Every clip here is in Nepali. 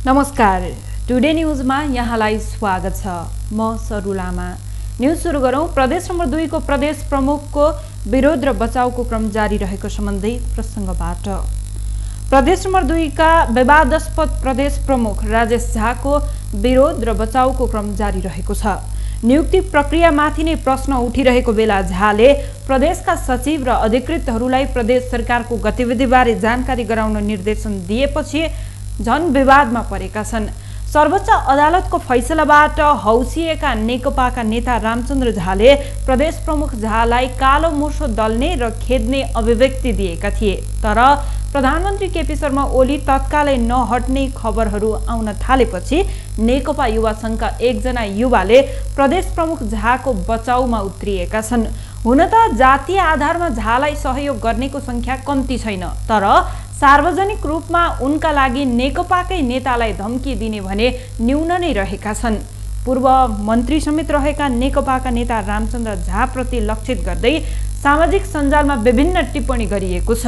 नमस्कार, टुडे न्यूजमा यहाँलाई स्वागत छ। म सरु लामा। न्यूज सुरु गरौं। प्रदेश नम्बर 2 को प्रदेश प्रमुखको विरोध र बचाउको क्रम जारी रहेको सम्बन्धी प्रसंगबाट। प्रदेश नम्बर 2 का विवादास्पद प्रदेश प्रमुख राजेश झाको विरोध र बचाउको क्रम जारी रहेको छ। नियुक्ति प्रक्रियामाथि नै प्रश्न उठिरहेको बेला झाले प्रदेशका सचिव र अधिकृतहरूलाई प्रदेश सरकारको गतिविधिबारे जानकारी गराउन निर्देशन दिएपछि झन विवादमा परेका छन्। सर्वोच्च अदालतको फैसलाबाट हौसिएका नेकपाका नेता रामचन्द्र झाले प्रदेश प्रमुख झालाई कालो मोसो दल्ने र खेद्ने अभिव्यक्ति दिएका थिए। तर प्रधानमन्त्री केपी शर्मा ओली तत्कालै नहट्ने खबरहरू आउन थालेपछि नेकपा युवा संघका एकजना युवाले प्रदेश प्रमुख झाको बचाउमा उत्रिएका छन्। हुन त जातीय आधारमा झालाई सहयोग गर्नेको संख्या कम्ती छैन, तर सार्वजनिक रूपमा उनका लागि नेकपाकै नेतालाई धम्की दिने भने न्यून नै रहेका छन्। पूर्व मन्त्री समेत रहेका नेकपाका नेता रामचन्द्र झाप्रति लक्षित गर्दै सामाजिक सञ्जालमा विभिन्न टिप्पणी गरिएको छ।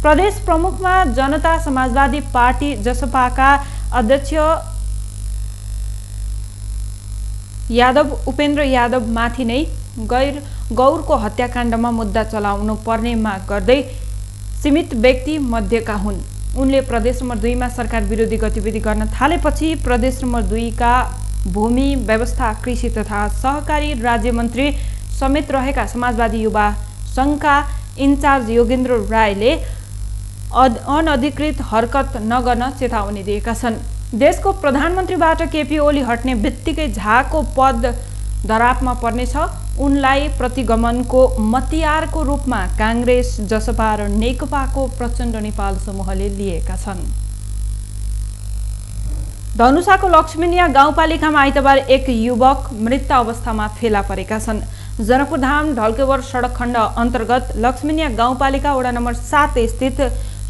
प्रदेश प्रमुखमा जनता समाजवादी पार्टी जसपाका अध्यक्ष यादव उपेन्द्र यादव माथि नै गौरको हत्याकाण्डमा मुद्दा चलाउनु पर्ने माग गर्दै सीमित व्यक्ति मध्येका हुन्। उनले प्रदेश नम्बर 2 मा सरकार विरोधी गतिविधि गर्न थालेपछि प्रदेश नम्बर 2 का भूमि व्यवस्था कृषि तथा सहकारी राज्य मन्त्री समेत रहेका समाजवादी युवा संघका इन्चार्ज योगेन्द्र रायले अनधिकृत हरकत नगर्न चेतावनी दिएका छन्। देशको प्रधानमन्त्रीबाट केपी ओली हट्ने बित्तिकै झाको पद धरापमा पर्नेछ। उनलाई प्रतिगमनको मतियारको रूपमा कांग्रेस जसपा र नेकपाको प्रचण्ड नेपाल समूहले लिएका छन्। धनुषाको लक्ष्मीनिया गाउँपालिकामा आइतबार एक युवक मृत अवस्थामा फेला परेका छन्। जनकपुरधाम ढल्केवर सडक खण्ड अन्तर्गत लक्ष्मीनिया गाउँपालिका वडा नम्बर 7 स्थित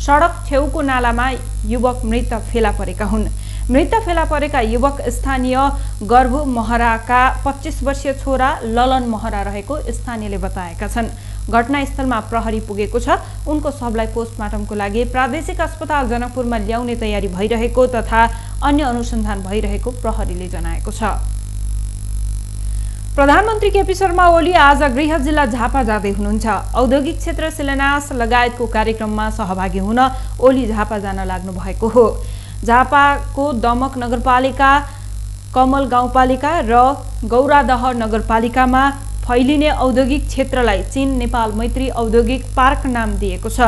सडक छेउको नालामा युवक मृत फेला परेका हुन्। मृत फेला परेका युवक स्थानीय गर्भु महराका 25 वर्षीय छोरा ललन महरा रहेको स्थानीयले बताएका छन्। घटनास्थलमा प्रहरी पुगेको छ। उनको शवलाई पोस्टमार्टमको लागि प्रादेशिक अस्पताल जनकपुरमा ल्याउने तयारी भइरहेको तथा अन्य अनुसन्धान भइरहेको प्रहरीले जनाएको छ। प्रधानमन्त्री केपी शर्मा ओली आज गृह जिल्ला झापा जाँदै हुनुहुन्छ। औद्योगिक क्षेत्र शिलान्यास लगायतको कार्यक्रममा सहभागी हुन ओली झापा जान लाग्नु भएको हो। झापाको दमक नगरपालिका, कमल गाउँपालिका र गौरादह नगरपालिकामा फैलिने औद्योगिक क्षेत्रलाई चीन नेपाल मैत्री औद्योगिक पार्क नाम दिएको छ।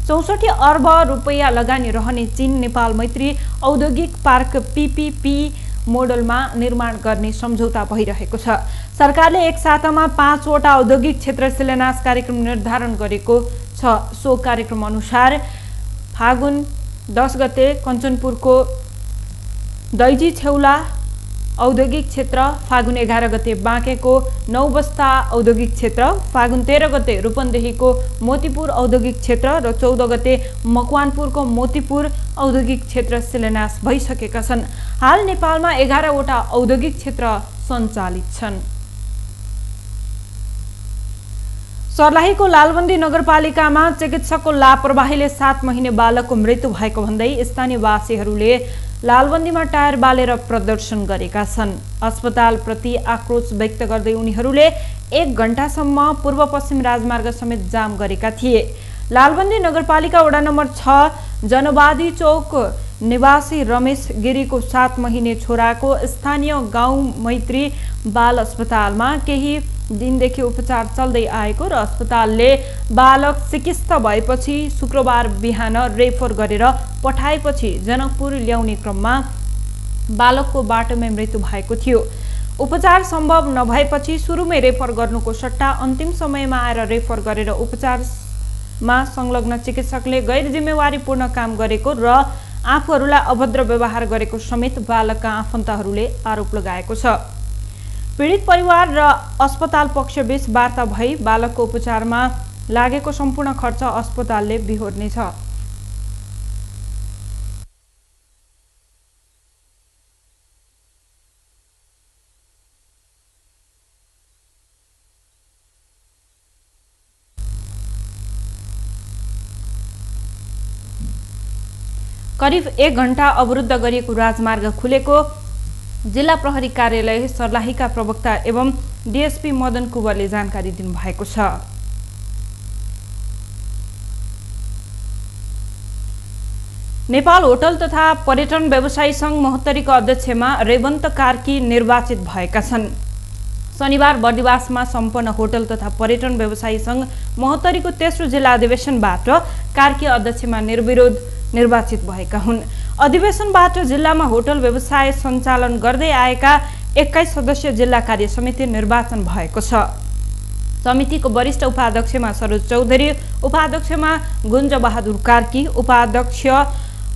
64 अर्ब रुपैयाँ लगानी रहने चीन नेपाल मैत्री औद्योगिक पार्क पीपीपी मोडलमा निर्माण गर्ने सम्झौता भइरहेको छ। सरकारले एक सातामा 5 वटा औद्योगिक क्षेत्र शिलान्यास कार्यक्रम निर्धारण गरेको छ। सो कार्यक्रम अनुसार फागुन 10 गते कञ्चनपुरको दैजी छेउला औद्योगिक क्षेत्र, फागुन 11 गते बाँकेको 9 बस्ता औद्योगिक क्षेत्र, फागुन 13 गते रूपन्देहीको मोतीपुर औद्योगिक क्षेत्र र 14 गते मकवानपुरको मोतीपुर औद्योगिक क्षेत्र शिलान्यास भइसकेका छन्। हाल नेपालमा 11 वटा औद्योगिक क्षेत्र सञ्चालित छन्। सर्लाहीको लालबन्दी नगरपालिकामा चिकित्सकको लापरवाहीले 7 महिने बालकको मृत्यु भएको भन्दै स्थानीयवासीहरूले लालबन्दीमा टायर बालेर प्रदर्शन गरेका छन्। अस्पतालप्रति आक्रोश व्यक्त गर्दै उनीहरूले 1 घण्टासम्म पूर्व पश्चिम राजमार्ग समेत जाम गरेका थिए। लालबन्दी नगरपालिका वडा नम्बर 6 जनवादी चौक निवासी रमेश गिरीको 7 महिने छोराको स्थानीय गाउँ मैत्री बाल अस्पतालमा केही दिनदेखि उपचार चल्दै आएको र अस्पतालले बालक चिकित्सा भएपछि शुक्रबार बिहान रेफर गरेर पठाएपछि जनकपुर ल्याउने क्रममा बालकको बाटोमै मृत्यु भएको थियो। उपचार सम्भव नभएपछि सुरुमै रेफर गर्नुको सट्टा अन्तिम समयमा आएर रेफर गरेर उपचारमा संलग्न चिकित्सकले गैर जिम्मेवारीपूर्ण काम गरेको र आफूहरूलाई अभद्र व्यवहार गरेको समेत बालकका आफन्तहरूले आरोप लगाएको छ। पीडित परिवार र अस्पताल पक्षबीच वार्ता भई बालकको उपचारमा लागेको सम्पूर्ण खर्च अस्पतालले बिहोर्नेछ। करिब 1 घण्टा अवरुद्ध गरिएको राजमार्ग खुलेको जिल्ला प्रहरी कार्यालय सर्लाहीका प्रवक्ता एवं डीएसपी मदन कुँवरले जानकारी दिनुभएको छ। नेपाल होटल तथा पर्यटन व्यवसायी संघ महोत्तरीको अध्यक्षमा रेवन्त कार्की निर्वाचित भएका छन्। शनिबार बर्दिवासमा सम्पन्न होटल तथा पर्यटन व्यवसायी संघ महोत्तरीको तेस्रो जिल्ला अधिवेशनबाट कार्की अध्यक्षमा निर्विरोध निर्वाचित भएका हुन्। अधिवेशनबाट जिल्लामा होटल व्यवसाय सञ्चालन गर्दै आएका 21 सदस्यीय जिल्ला कार्य समिति निर्वाचन भएको छ। समितिको वरिष्ठ उपाध्यक्षमा सरोज चौधरी, उपाध्यक्षमा गुञ्ज बहादुर कार्की, उपाध्यक्ष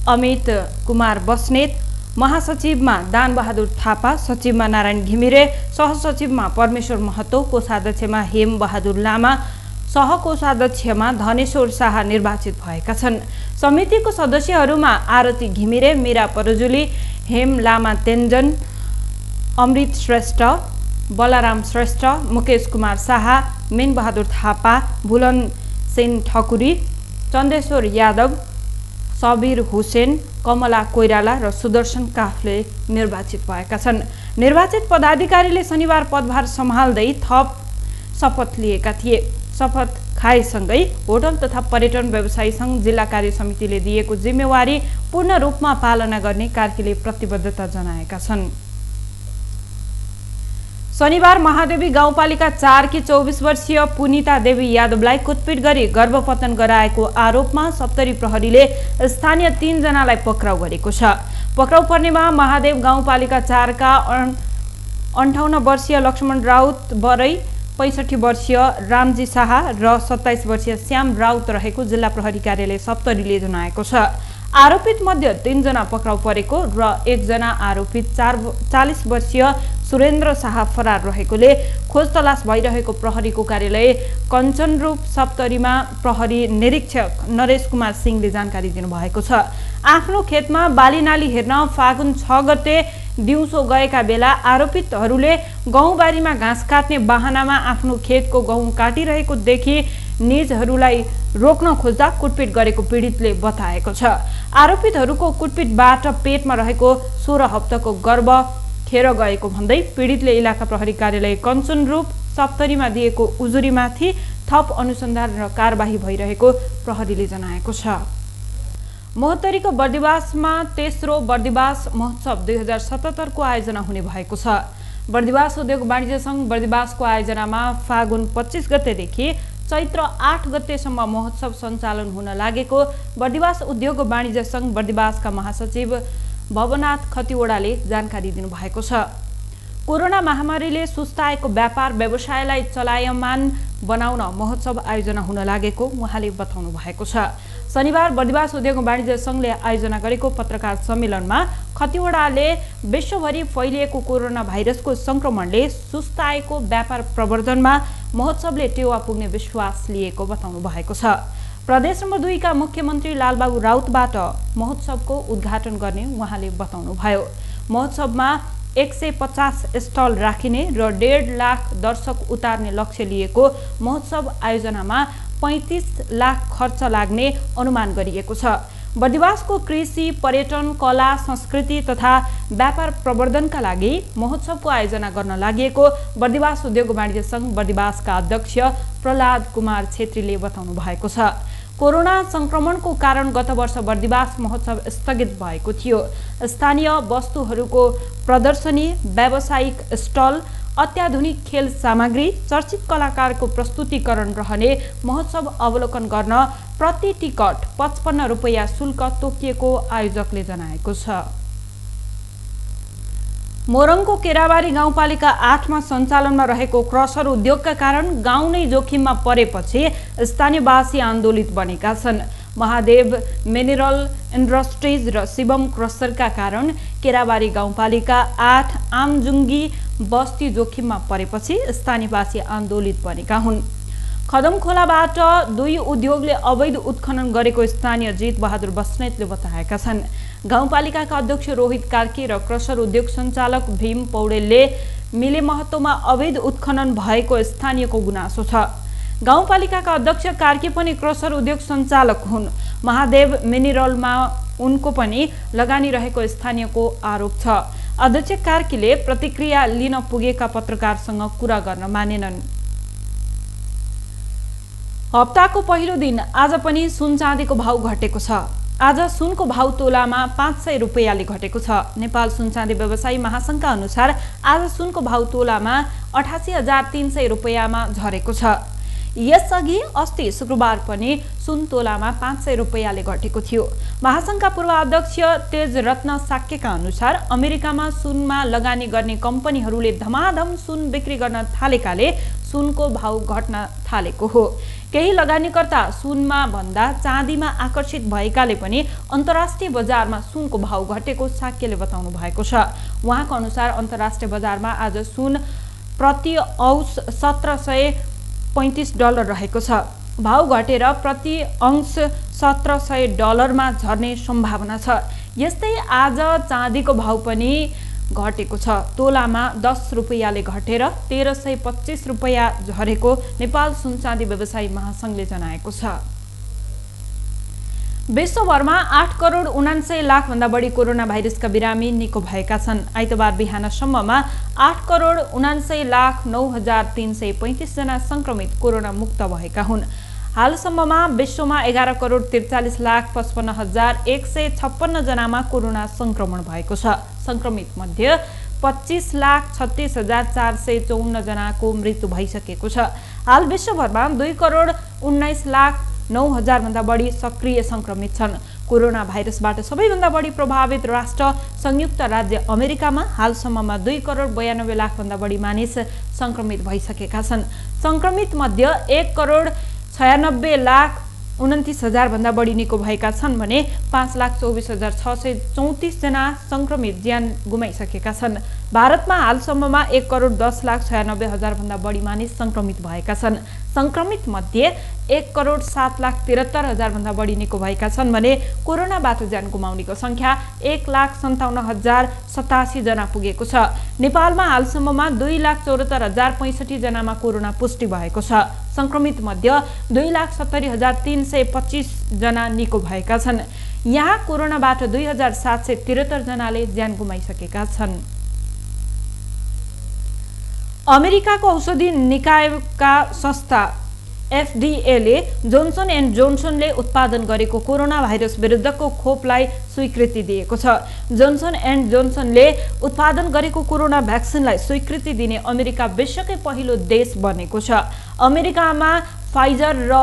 अमित कुमार बस्नेत, महासचिवमा दान बहादुर थापा, सचिवमा नारायण घिमिरे, सहसचिवमा परमेश्वर महतो, कोषाध्यक्षमा हेम बहादुर लामा, सहकोषाध्यक्षमा धनेश्वर शाह निर्वाचित भएका छन्। समितिको सदस्यहरूमा आरती घिमिरे, मीरा परोजुली, हेम लामा तेन्जन, अमृत श्रेष्ठ, बलराम श्रेष्ठ, मुकेश कुमार शाह, मेन बहादुर थापा, भुलन सेन ठकुरी, चन्देश्वर यादव, सबीर हुसेन, कमला कोइराला र सुदर्शन काफले निर्वाचित भएका छन्। निर्वाचित पदाधिकारीले शनिबार पदभार सम्हाल्दै थप शपथ लिएका थिए। शपथ खाएसँगै होटल तथा पर्यटन व्यवसायी संघ जिल्ला कार्य समितिले दिएको जिम्मेवारी पूर्ण रूपमा पालना गर्ने कार्कीले प्रतिबद्धता जनाएका छन्। शनिबार महादेवी गाउँपालिका 4 की 24 वर्षीय पुनिता देवी यादवलाई कुटपिट गरी गर्भपतन गराएको आरोपमा सप्तरी प्रहरीले स्थानीय 3 जनालाई पक्राउ गरेको छ। पक्राउ पर्नेमा महादेव गाउँपालिका 4 का 58 वर्षीय लक्ष्मण राउत बरै, 65 वर्षीय रामजी शाह र 27 वर्षीय श्याम राउत रहेको जिल्ला प्रहरी कार्यालय सप्तरीले जनाएको छ। आरोपित मध्ये 3 जना पक्राउ परेको र 1 जना आरोपित 40 वर्षीय सुरेन्द्र शाह फरार रहेकोले खोज तलास भइरहेको प्रहरीको कार्यालय कञ्चनरूप सप्तरीमा प्रहरी निरीक्षक नरेश कुमार सिंहले जानकारी दिनुभएको छ। आफ्नो खेतमा बालीनाली हेर्न फागुन 6 गते दिउँसो गएका बेला आरोपितहरूले गहुँबारीमा घाँस काट्ने बहानामा आफ्नो खेतको गहुँ काटिरहेको देखि निजहरूलाई रोक्न खोज्दा कुटपिट गरेको पीडितले बताएको छ। आरोपितहरूको कुटपिटबाट पेटमा रहेको 16 हप्ताको गर्भ खेर गएको भन्दै पीडितले इलाका प्रहरी कार्यालय कञ्चनरूप सप्तरीमा दिएको उजुरीमाथि थप अनुसन्धान र कारबाही भइरहेको प्रहरीले जनाएको छ। महोत्तरीको बर्दिवासमा तेस्रो बर्दिवास महोत्सव 2077 को आयोजना हुने भएको छ। बर्दिवास उद्योग वाणिज्य संघ बर्दिवासको आयोजनामा फागुन 25 गतेदेखि चैत्र 8 गतेसम्म महोत्सव सञ्चालन हुन लागेको बर्दिवास उद्योग वाणिज्य संघ बर्दिवासका महासचिव भवनाथ खतिवडाले जानकारी दिनुभएको छ। कोरोना महामारीले सुस्ताएको व्यापार व्यवसायलाई चलायमान बनाउन महोत्सव आयोजना हुन लागेको उहाँले बताउनु भएको छ। शनिबार बर्दिवास उद्योग वाणिज्य संघले आयोजना गरेको पत्रकार सम्मेलनमा खतिवडाले विश्वभरि फैलिएको कोरोना भाइरसको संक्रमणले सुस्ताएको व्यापार प्रवर्धनमा महोत्सवले टेवा पुग्ने विश्वास लिएको बताउनु भएको छ। प्रदेश नम्बर 2 का मुख्यमन्त्री लालबाबु राउतबाट महोत्सवको उद्घाटन गर्ने उहाँले बताउनुभयो। महोत्सवमा 150 स्टल राखिने र 1.5 लाख दर्शक उतार्ने लक्ष्य लिएको महोत्सव आयोजनामा 35 लाख खर्च लाग्ने अनुमान गरिएको छ। बर्दिवासको कृषि, पर्यटन, कला, संस्कृति तथा व्यापार प्रवर्धनका लागि महोत्सवको आयोजना गर्न लागि बर्दिवास उद्योग वाणिज्य संघ बर्दिवासका अध्यक्ष प्रहलाद कुमार छेत्रीले बताउनु भएको छ। कोरोना संक्रमणको कारण गत वर्ष बर्दिवास महोत्सव स्थगित भएको थियो। स्थानीय वस्तुहरूको प्रदर्शनी, व्यावसायिक स्टल, अत्याधुनिक खेल सामग्री, चर्चित कलाकारको प्रस्तुतिकरण रहने महोत्सव अवलोकन गर्न प्रति टिकट 55 रुपैयाँ शुल्क तोकिएको आयोजकले जनाएको छ। मोरङको केराबारी गाउँपालिका 8 मा सञ्चालनमा रहेको क्रसर उद्योगका कारण गाउँ नै जोखिममा परेपछि स्थानीयवासी आन्दोलित बनेका छन्। महादेव मिनरल इन्डस्ट्रिज र शिवम क्रसरका कारण केराबारी गाउँपालिका 8 आमजुङ्गी बस्ती जोखिममा परेपछि स्थानीयवासी आन्दोलित बनेका हुन्। खदमखोलाबाट 2 उद्योगले अवैध उत्खनन गरेको स्थानीय जित बहादुर बस्नेतले बताएका छन्। गाउँपालिकाका अध्यक्ष रोहित कार्की र क्रसर उद्योग सञ्चालक भीम पौडेलले मिले महत्त्वमा अवैध उत्खनन भएको स्थानीयको गुनासो छ। गाउँपालिकाका अध्यक्ष कार्की पनि क्रसर उद्योग सञ्चालक हुन्। महादेव मिनरलमा उनको पनि लगानी रहेको स्थानीयको आरोप छ। अध्यक्ष कार्कीले प्रतिक्रिया लिन पुगेका पत्रकारसँग कुरा गर्न मानेनन्। हप्ताको पहिलो दिन आज पनि सुन चाँदीको भाउ घटेको छ। आज सुनको भाउ तोलामा 500 रुपैयाँले घटेको छ। नेपाल सुन चाँदी व्यवसायी महासंघका अनुसार आज सुनको भाउ तोलामा 88,300 रुपैयाँमा झरेको छ। यसअघि अस्ति शुक्रबार पनि सुन तोलामा 500 रुपैयाँले घटेको थियो। महासंघका पूर्व अध्यक्ष तेज रत्न साक्यका अनुसार अमेरिकामा सुनमा लगानी गर्ने कम्पनीहरूले धमाधम सुन बिक्री गर्न थालेकाले सुनको भाउ घट्न थालेको हो। केही लगानीकर्ता सुनमा भन्दा चाँदीमा आकर्षित भएकाले पनि अन्तर्राष्ट्रिय बजारमा सुनको भाउ घटेको साक्यले बताउनु भएको छ। उहाँको अनुसार अन्तर्राष्ट्रिय बजारमा आज सुन प्रति औंस $1735 रहेको छ। भाउ घटेर प्रति अंश $1700 झर्ने सम्भावना छ। यस्तै आज चाँदीको भाउ पनि घटेको छ। तोलामा 10 रुपैयाँले घटेर 1325 रुपैयाँ झरेको नेपाल सुन चाँदी व्यवसायी महासंघले जनाएको छ। विश्वभरमा 8 करोड 79 लाख भन्दा बढी कोरोना भाइरसका बिरामी निको भएका छन्। आइतबार बिहानसम्ममा 8 करोड 79 लाख 9,335 जना संक्रमित कोरोना मुक्त भएका हुन्। हालसम्ममा विश्वमा 11 करोड 43 लाख 55,156 जनामा कोरोना संक्रमण भएको छ। संक्रमित मध्ये 25 लाख 36,454 जनाको मृत्यु भइसकेको छ। हाल विश्वभरमा 2 करोड 19 लाख 9,000 भन्दा बढी सक्रिय संक्रमित छन्। कोरोना भाइरसबाट सबैभन्दा बढी प्रभावित राष्ट्र संयुक्त राज्य अमेरिकामा हालसम्ममा 2 करोड 92 लाख भन्दा बढी मानिस संक्रमित भइसकेका छन्। संक्रमित मध्ये 1 करोड 96 लाख 29,000 भन्दा बढी निको भएका छन् भने 5,24,634 जना संक्रमित ज्यान गुमाइसकेका छन्। भारतमा हालसम्ममा 1 करोड 10 लाख 96 हजार भन्दा बढी मानिस संक्रमित भएका छन्। संक्रमित मध्ये 1 करोड 7 लाख 73 हजार भन्दा बढी निको भएका छन् भने कोरोनाबाट ज्यान गुमाउनेको संख्या 1,57,087 जना पुगेको छ। नेपालमा हालसम्ममा 2,74,065 जनामा कोरोना पुष्टि भएको छ। संक्रमित मध्ये 2,70,325 जना निको भएका छन्। यहाँ कोरोनाबाट 2,773 जनाले ज्यान गुमाइसकेका छन्। अमेरिकाको औषधि निकायका संस्था एफडीएले जोन्सन एन्ड जोन्सनले उत्पादन गरेको कोरोना भाइरस विरुद्धको खोपलाई स्वीकृति दिएको छ। जोन्सन एन्ड जोन्सनले उत्पादन गरेको कोरोना भ्याक्सिनलाई स्वीकृति दिने अमेरिका विश्वकै पहिलो देश बनेको छ। अमेरिकामा फाइजर र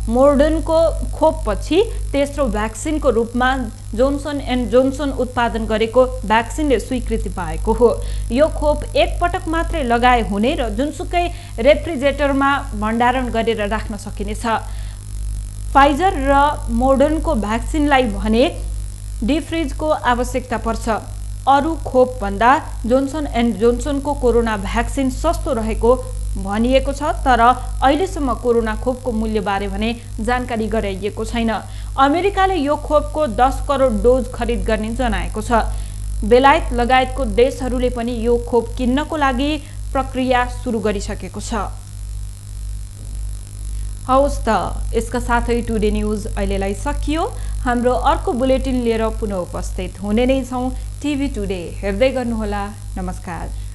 मोडर्नाको खोपपछि तेस्रो भ्याक्सिनको रूपमा जोन्सन एन्ड जोन्सन उत्पादन गरेको भ्याक्सिनले स्वीकृति पाएको हो। यो खोप एक पटक मात्रै लगाए हुने र जुनसुकै रेफ्रिजरेटरमा भण्डारण गरेर राख्न सकिनेछ। फाइजर र मोडर्नाको भ्याक्सिनलाई भने डिफ्रिजको आवश्यकता पर्छ। अरू खोप भन्दा जोन्सन एन्ड जोन्सनको कोरोना भ्याक्सिन सस्तो रहेको भनिएको छ, तर अहिलेसम्म कोरोना खोपको मूल्यबारे भने जानकारी गराइएको छैन। अमेरिकाले यो खोपको 10 करोड डोज खरिद गर्ने जनाएको छ। बेलायत लगायतको देशहरूले पनि यो खोप किन्नको लागि प्रक्रिया सुरु गरिसकेको छ। हवस् त, यसका साथै टुडे न्यूज अहिलेलाई सकियो। हाम्रो अर्को बुलेटिन लिएर पुनः उपस्थित हुने नै छौं। टिभी टुडे हेर्दै गर्नुहोला। नमस्कार।